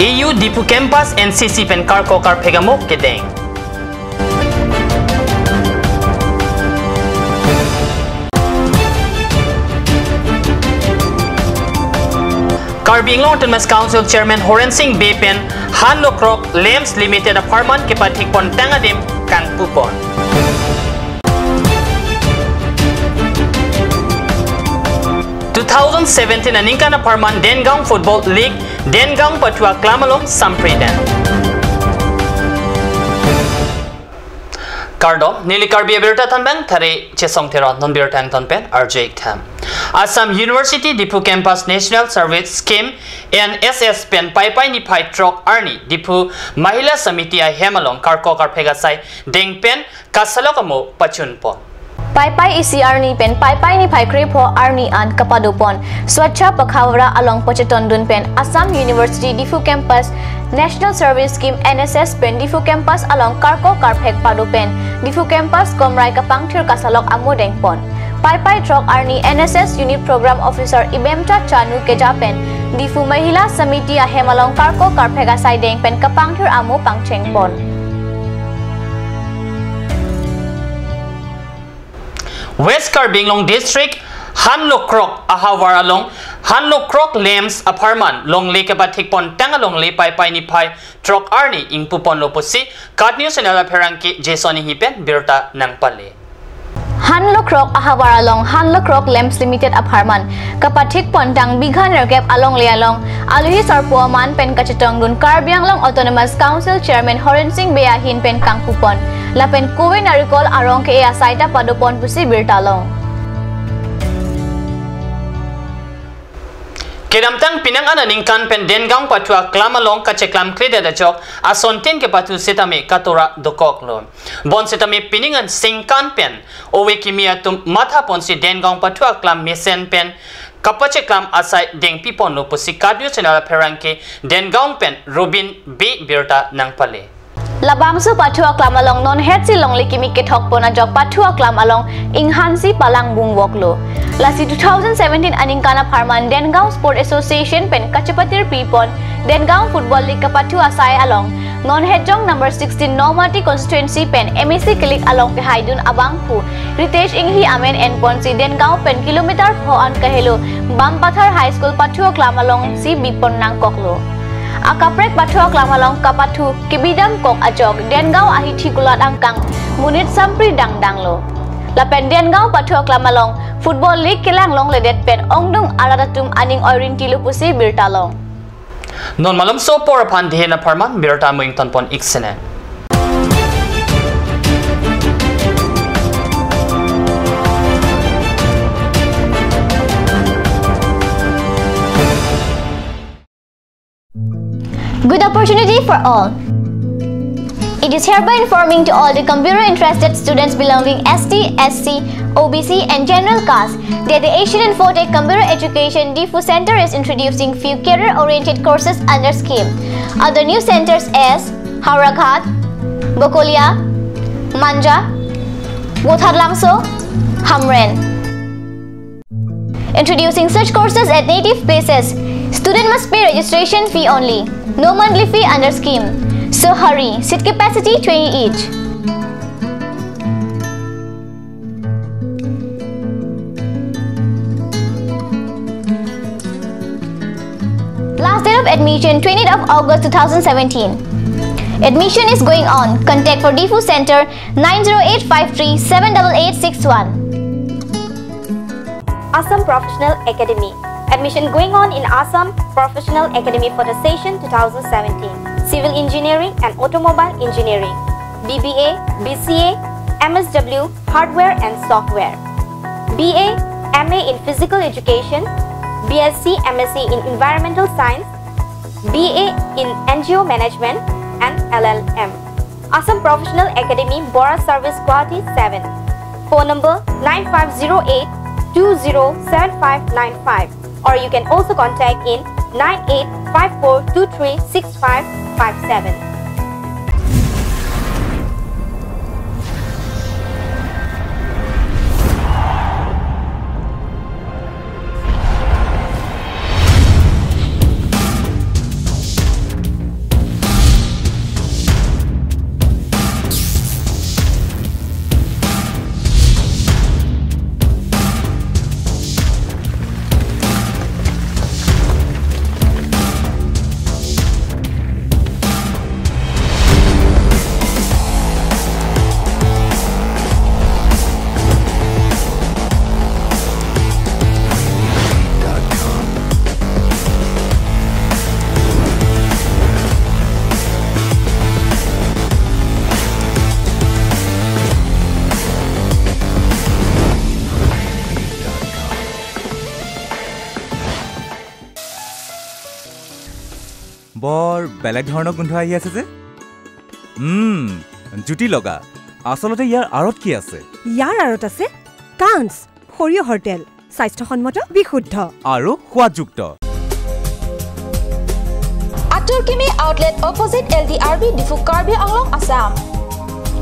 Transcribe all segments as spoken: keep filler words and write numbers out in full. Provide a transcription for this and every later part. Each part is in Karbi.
A U Diphu Campus N C C pen karkok karphek amo kedeng. Karbi Anglong Autonomous Council Chairman Horen Sing Bey pen Hanlokrok Lamps Limited apharman kepathik pontang adim kangpu pon. Two thousand seventeen aningkan apharman Dengaon Football League Dengaon pathu aklam along sampri den. Kardom, neli Karbi abirta thanbang Thare Chesong Teron, non birta angton pen arju ik tham. Assam University Diphu Campus National Service Scheme, N S S pen Paipai niphai throk arni Diphu Mahila Samiti ahem along karkok karphek asai deng pen kasalok amo pachun pon. Paipai isi arni pen Paipai niphai krepho arni an kapado pon Swachha Pakhawara along pachetondun pen Assam University Diphu Campus National Service Scheme, N S S pen Diphu Campus along karkok karphek pado pen Diphu Campus komrai kapangthir kasalok amo deng pon. Paipai throk arni N S S Unit Program Officer Ibemcha Chanu keja pen Diphu Mahila Samiti ahem along karkok karphek asai deng pen kapangthir amo pangcheng pon. West Karbi Anglong District, Hanlokrok ahavar along Hanlokrok Lamps apharman longle kepathik pontang alongle Paipai niphai throk arni ingpu ponlo pusi KAT News Channel apherangke Jason Inghi pen birta nangpale. Hanlokrok ahavar along Hanlokrok Lamps Limited apharman kapathik pontang bigha nerkep alongle along alohi sarpo aman pen kachetongdun Karbi Anglong Autonomous Council Chairman Horen Sing Bey ahin pen kangpu pon. Lapen kove narikol arong ke-e asai ta pado pon pusi birta long. Kedamtang penang an aningkan pen Dengaon pathu aklam along kacheklam kledet ajok asontin kepathu setame katora dokoklo. Bonsitame pining an sengkan pen ove kimi atum matha ponsi Dengaon pathu aklam mesen pen kapacheklam asai dengpi ponlo pusi KAT News Channel apherangke Dengaon pen Robin Bey birta nangpale. Labangso pathu aklam along non hetsi longle kimi kethok pon ajok pathu aklam along inghansi palang bungvoklo. Lasi two thousand seventeen aningkan apharman Dengaon Sport Association pen kachepatirpi pon Dengaon Football League kapathu asai along non hetjong number sixteen Nomati constituency pen M A C kilik along kehaidun abangphu Ritesh Inghi amen en ponsi Dengaon pen kilometer pho an kahelo Bampathar High School pathu aklam alongsi bipon nangkoklo. Akaprek pathu aklam along kapathu kebidam kok ajok Dengaon ahithi kulat angkang monit sampri dangdanglo. Lapen Dengaon pathu aklam along Football League kelang longledet pen ongdung arat atum aning oirintilo pusi birta long. Non malomso apor aphan dihen apharman birta amo ington pon ik sene. Good opportunity for all. It is hereby informing to all the computer interested students belonging S T, S C, O B C and general caste that the Asian Infotech Computer Education Diphu Center is introducing few career-oriented courses under scheme. Other new centers as Howraghat, Bokolia, Manja, Vothatlangso, Hamren. Introducing such courses at native places. Student must pay registration fee only. No monthly fee under scheme. So hurry, seat capacity twenty each. Last date of admission, twentieth of August two thousand seventeen. Admission is going on. Contact for Diphu Center, nine zero eight five three seven double eight six one. Assam Professional Academy. Admission going on in Assam Professional Academy for the session two thousand seventeen. Civil Engineering and Automobile Engineering, B B A, B C A, M S W, Hardware and Software, B A, M A in Physical Education, B S C, M S C in Environmental Science, B A in N G O Management, and L L M. Assam Professional Academy, Bora Service, Guwahati seven. Phone number nine five zero eight two zero seven five nine five, or you can also contact in nine eight five four two three six five five seven. বৰ বেলেগ ধৰণৰ গোন্ধ আহি আছে যে। উম, জুতি লগা। আচলতে ইয়াৰ আঁৰত কি আছে? ইয়াৰ আঁৰত আছে কাঞ্চ, সৰিয়হৰ তেল, স্বাস্থ্যসন্মত, বিশুদ্ধ আৰু সোৱাদযুক্ত। Atur Kimi Outlet, opposite L D R B, Diphu, Karbi Anglong, Assam.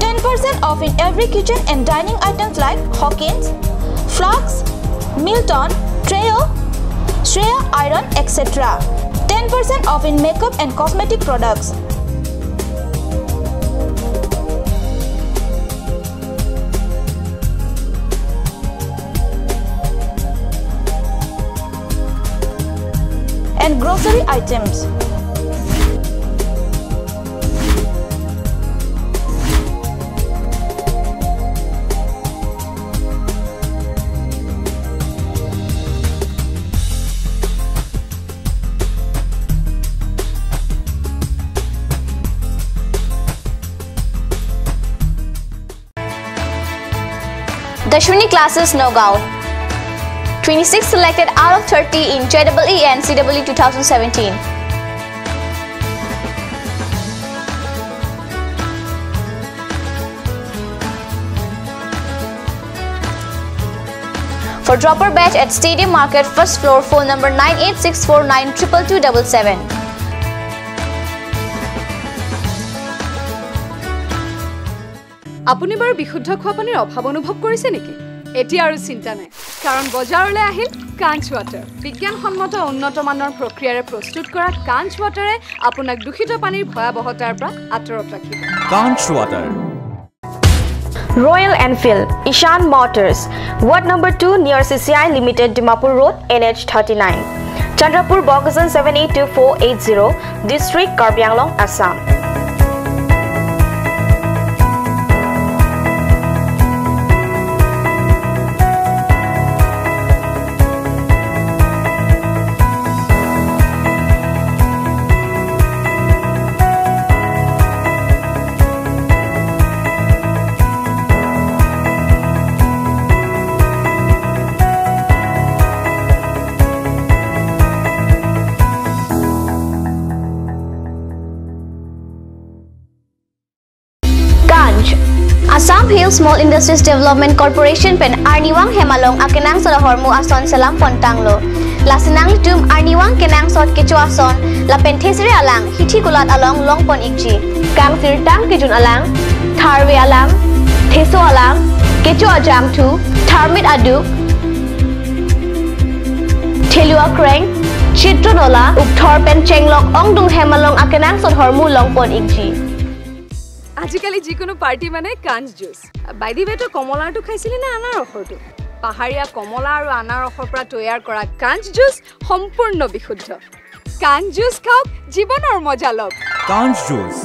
Ten percent off in every kitchen and dining items like Hawkins, flasks, Milton, Treo, Shreya iron, et cetera. Ten percent off in makeup and cosmetic products. And grocery items. Dashwini Classes, Nagaon. Twenty-six selected out of thirty in J E E and C E E two thousand seventeen. For dropper batch at Stadium Market, first floor, phone number nine eight six four nine triple two double seven. আপুনি বাৰু বিশুদ্ধ খোৱা পানীৰ অভাৱ অনুভৱ কৰিছে নেকি? এতিয়া আৰু চিন্তা নাই, কাৰণ বজাৰলৈ আহিল কাঞ্চ ৱাটাৰ। বিজ্ঞানসন্মত উন্নত মানৰ প্ৰক্ৰিয়াৰে প্ৰস্তুত কৰা কাঞ্চ ৱাটাৰে আপোনাক দূষিত পানীৰ ভয়াৱহতাৰ পৰা আঁতৰত ৰাখিব। কাঞ্চ water. Royal Enfield, Ishan Motors, Ward number two near C C I Limited, Dimapur Road, N H thirty-nine, Chandrapur, Bokajan seven eight two four eight zero, District, Karbi Anglong, Assam. Kanj. Assam Hill Small Industries Development Corporation pen arnivang hem along akenangsot ahormu ason selam pontanglo. Lasi nanglitum arnivang kenangsot kecho ason lapen thesere alang hithi kulat along longpon ikji. Kangsirtang kejun alang, tharve alang, theso alang, kecho ajangthu, tharmit aduk, thelu akreng, chitro nola, ukthor pen chenglok ongdung hem along akenangsot ahormu longpon ikji. আজিকালি যিকোনো পাৰ্টি মানে কাঞ্জ juice. By the way, তই কমলাৰটো খাইছিলি নে আনাৰসৰটো? পাহাৰীয়া কমলা আৰু আনাৰসৰ পৰা তৈয়াৰ কৰা কাঞ্জ জুচ সম্পূৰ্ণ বিশুদ্ধ। কাঞ্জ জুচ খাওক, জীৱনৰ মজা লওক। কাঞ্জ juice.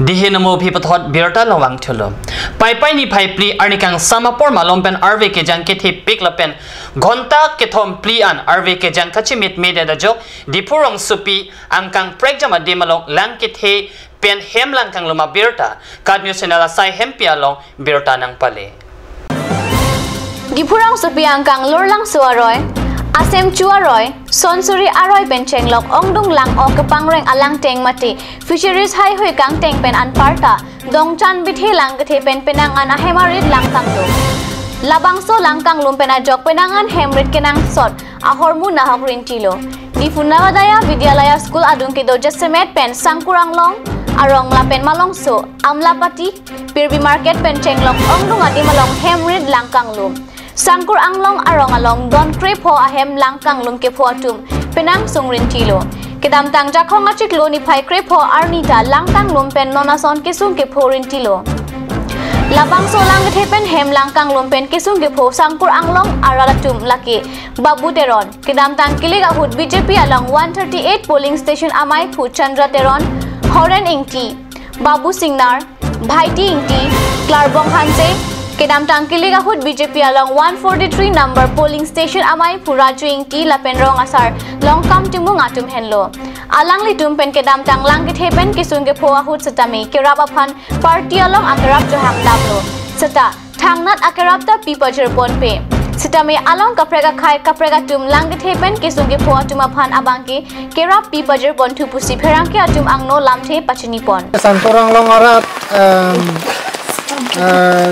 Dihi namo aphi pathot birta longvang thulo. Paipai niphai phli arni kangsam apor malom pen arve kejang kethepik lapen ghonta kethom phli an arve kejang kachimit medet ajok Diphu rongsopi angkang prekjam adim along lang kethe pen hem lang kanglum abirta KAT News Channel asai hempi along birta nangpale. Diphu rongsopi angkang Lorlangso aroi, Asemchu aroi, Sonsuri aroi pen chenglok ongdung lang-ok kepangreng alang teng mate Fisheries haihui kangteng pen anparta Dongchan Bithe lang kethe pen penang an ahem arit lang kanglum. Labangso lang kanglum pen ajok penang an hem rit kenangsot ahormu nahok rintilo. Diphu Navodaya Vidyalaya School adung kedo jasemet pen Sangkur Anglong arong lapen Malongso, Amlapati, Pirbi Market pen chenglok ongdung adim along hem rit lang kanglum. Sangkur Anglong arong along don krepho ahem lang kanglum kepho atum penang sung rintilo. Kedamtang Jakhong achiklo niphai krepho arni ta lang kanglum pen non ason kesung kepho rintilo. Labangso lang kethe pen hem lang kanglum pen kesung kepho Sangkur Anglong arat atum lake Babu Teron, kedamtang kilik ahut B J P along one thirty-eight polling station amaiphu Chandra Teron, Horen Ingti, Babu Singnar, Bhaiti Ingti, Klarbong Hanse, kedamtang kilik ahut B J P along one forty-three number polling station amaiphu Raju Ingti lapen rong asar Longkam Timung atum henlo. Alanglitum pen kedamtang lang kethe pen kesung kepho ahut setame kerap aphan party along akerap chohang damlo. Seta thangnat akerap ta pi pajirponpe. Setame along kaprek akhei kaprek atum lang kethe pen kesung kepho atum aphan abangke kerap pi pajirponthu pusi pherangke atum angno lamthe pachinipon. Sangkur Anglong arat, em, eh,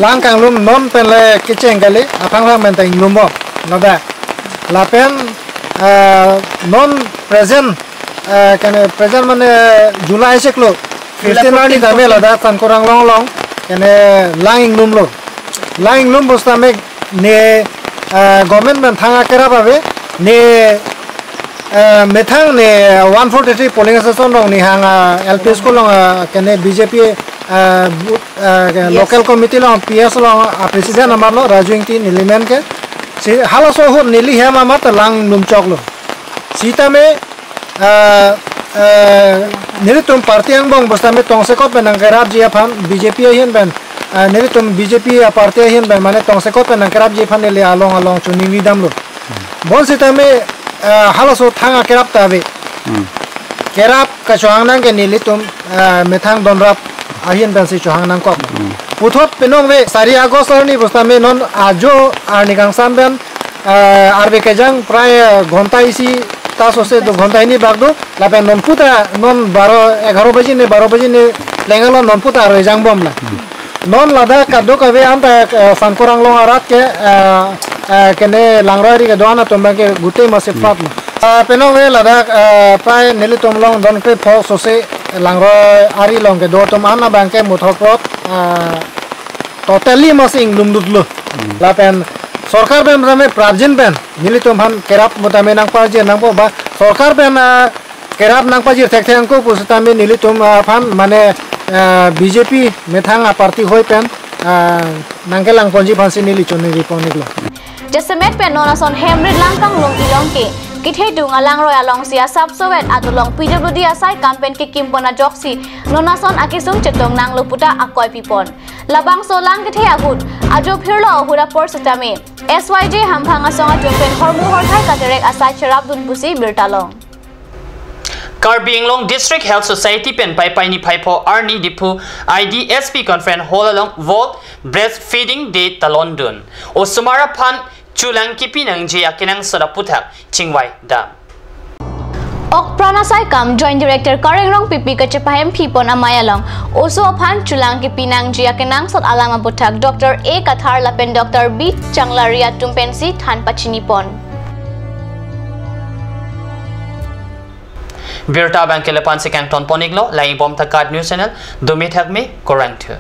lang kanglum non pen le kecheng kali, aphangrang pen ta inglumpo, ladak. Lapen, eh, non present, eh, kene present mane July chiklo fifteen arni tame ladak Sangkur Anglong along kene lang inglumlo. Lang inglum pusitame ne, eh, government pen thang akerap ave, ne, eh, methang ne one forty-three polling station along ne hang, eh, L P school along, eh, kene B J P, eh, bu-, eh, Yes. local committee along, P S along, eh, president amarlo Raju Ingti neli men ke. Si halaso ahut neli hem amat lang inglum choklo. Setame, eh, eh, nelitum party angbong pusitame tongsekot pen nangkerapji aphan B J P ahin pen, eh, nelitum B J P aparty ahin pen mane tongsekot pen nangkerapji aphan neli along along choningri damlo. Bonsitame, eh, halaso thang akerap ta ave. Hmm. Kerap kachohang nang ke nelitum, eh, methang donrap ahin pensi chohang nangkok. Hmm. Puthot penong ve sari August arni pusitame non ajo arni kangsam pen, eh, arve kejang prai, eh, ghonta isi ta sose do, ghonta hini bak do, lapen non puta non baro, egaro baji ne, baro baji ne plengalo non puta arve jangbomlo. Hmm. Non ladak kadokave anta, eh, Sangkur Anglong arat ke, eh, eh, kene langroi ari kedo-an atum abangke gute masi Hmm. flat lo. Eh, penong ve ladak, eh, prai nelitum along don krepho sose langroi ari along kedo atum an abangke muthot prot, eh, totally masi inglumdutlo. Hmm. Lapen sorkar pen tame prapjin pen nelitum aphan kerap mutame nangpajir nangpo ba sorkar pen, eh, kerap nangpajir thekthe angko pusitame nelitum, ah, aphan mane, ah, B J P methang aparty hoi pen, ah, nangkelangponji aphansi neli choningri pon-iklo. Jasemet pen non ason hemrit lang kanglum ilong ke kethedung alangroi alongsi asapsovet adolong P W D asai kam pen kekimpon ajoksi non ason akesung chetong nanglo puta akoi pipon. Labangso lang kethe ahut ajo phirlo ahut apor setame S Y J hamphang asong atum pen hormu horthai katerek asai cherapdun pusi birta long. Karbi Anglong District Health Society pen Paipai niphai pho arni Diphu I D S P Conference Hall along World Breastfeeding Day talondun. Osomar aphan chulang kipi nangji akenangsot aputhak chingvai dam. Okpran asai kam Joint Director Kareng Rongpipi kachepahemphipon amei along oso aphan chulang kipi nangji akenangsot alam aputhak Doctor A Kathar lapen Doctor B Changlaria atum pensi than pachinipon. Birta abangke la-ansi kangtonpon-iklo, langdunbom ta KAT News Channel, dome thakme, kurvangthu.